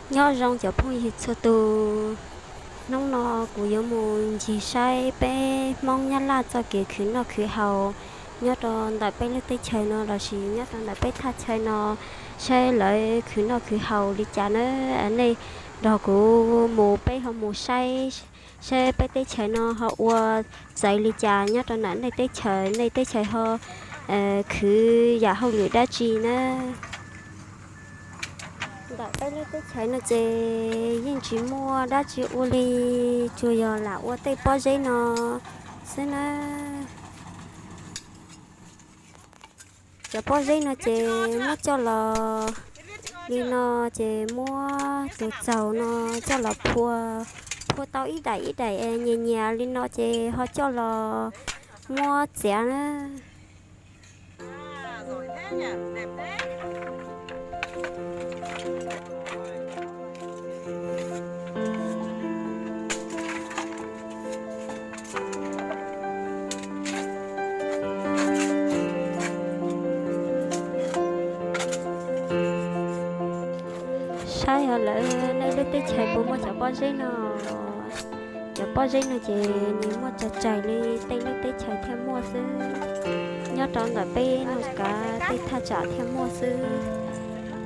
Nyob zoo cov phooj ywg txhua tus, hnub no kuv yuav mus ncig saib peb Hmoob Nyab Laj txoj kev khwv noj khwv haus nyob rau ntawm peb lub teb chaws no lossis nyob rau ntawm peb thaj chaw no, saib lawv khwv noj khwv haus li cas na. Nej nrog kuv mus, peb ho mus saib, saib peb teb chaws no ho ua txawv li cas nyob rau ntawm nej teb chaws, nej teb chaws ho khwv yam hauj lwm dab tsi na. Ntawm peb lub teb chaws no ces yeej tsis muaj dab tsi ua li, tsuas yog lam ua tej pob zeb no xwb na. Cov pob zeb no ces muab coj los li no, ces muab tus txaus no coj los phua, phua tau ib daim ib daim nyias nyias li no ces ho coj los muab txiav na. Saib ho lawv nej lub teb chaws puas muaj cov pob zeb no. Cov pob zeb no ces nws muaj tsawg tsawg li, tej lub teb chaws thiaj muaj xwb. Nyob rau ntawm peb no kav tej thaj tsam thiaj muaj xwb.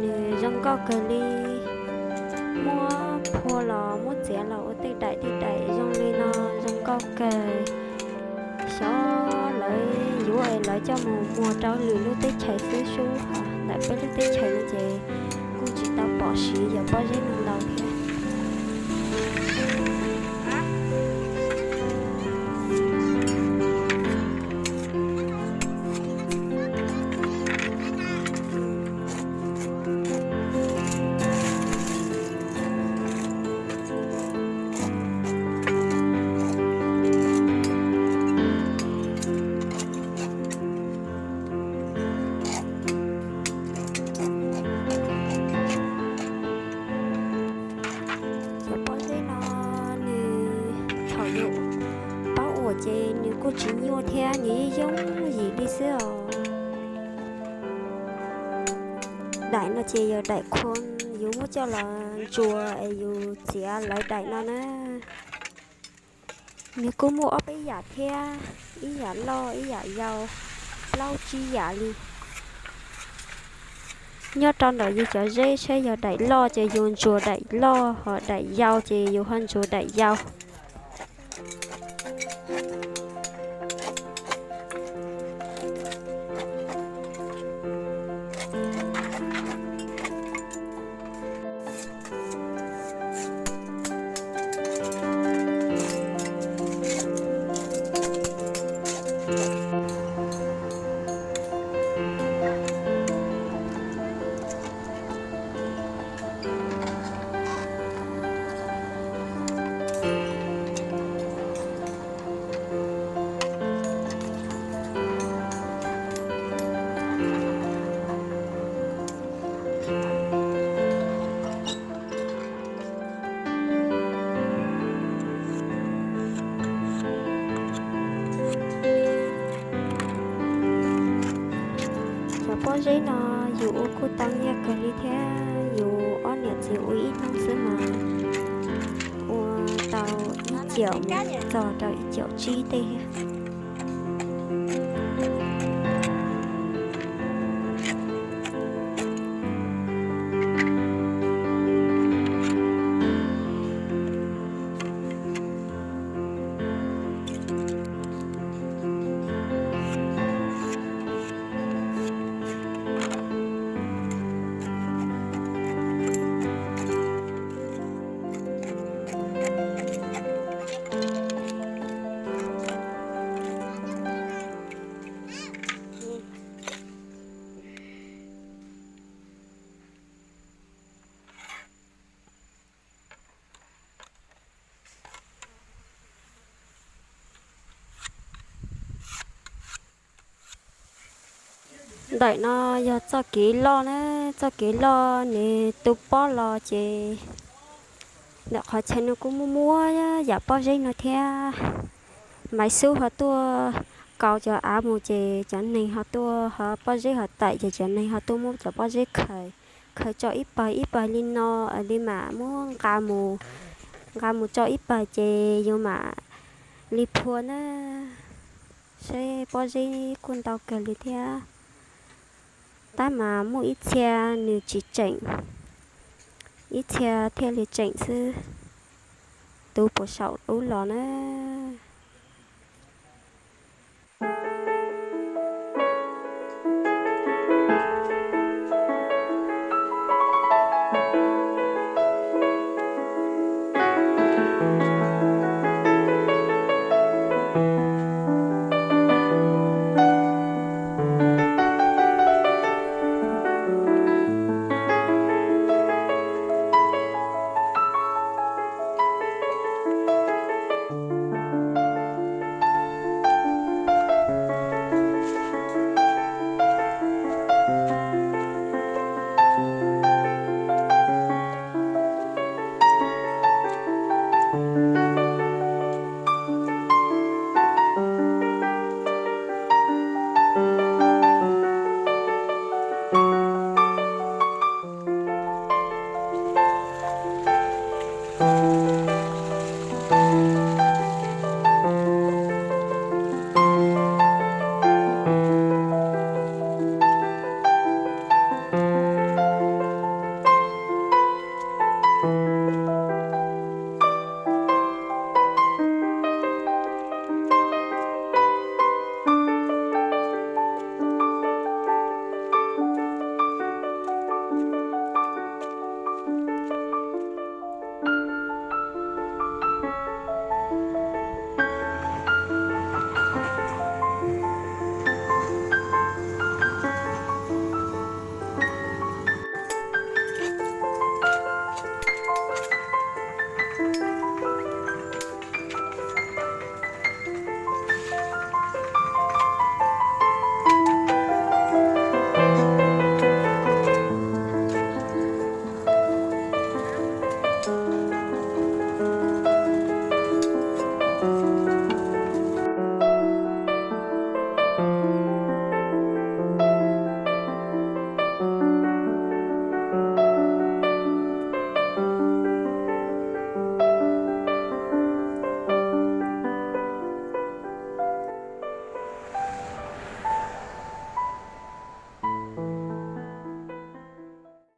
Nws zoo nkauj kawg li. Muab phua los muab txiav los ua tej daim tej daim zoo li no, zoo nkauj kawg. Xyov lawv yuav es lawv coj mus muag rau lwm lub teb chaws xwb sub. Ntawm peb lub teb chaws no ces kuj tsis tau pom siv cov pob zeb no ntau thiab. Cov pob zeb no nws thaum yus paub ua ces nws kuj tsis nyuaj thiab, nws yeej yooj yim li xwb os. Daim no ces yog daim khua yus muab coj los ntsuas es yus txiav lawv daim no na. Nws kuj muaj ob peb yam thiab, ib yam loj ib yam yau, plaub tsib yam li. Nyob rau ntawm yus cov zeb saib yog daim loj ces yus ntsuas daim loj, ho daim yau ces yus ho ntsuas daim yau. Cov pob zeb no yus ua kuj tau nyiaj kawg li thiab, yus ob niam txiv ua ib hnub xwb mas ua tau ib caum mus txog rau ib caum tsib tej thiab. Ntawm no yog txoj kev loj na, txoj kev loj nws tu pob los ces ntawm qhov chaw no kuj muaj muaj yam pob zeb no thiab. Maiv Xub ho tuaj kaus cov av mus ces cov neeg ho tuaj, ho pob zeb ho tawm ces cov neeg ho tuaj muab cov pob zeb khaws, phaws tso ib pawg ib pawg li no, li mam muab nqa mus, nqa mus tso ib pawg ces yus mam li phua na. Seb pob zeb kuj ntau kawg li thiab. Tab mas muaj ib txhia nws tsis tseem, ib txhia thiaj li tseem xwb. Tus puas saum ub los na.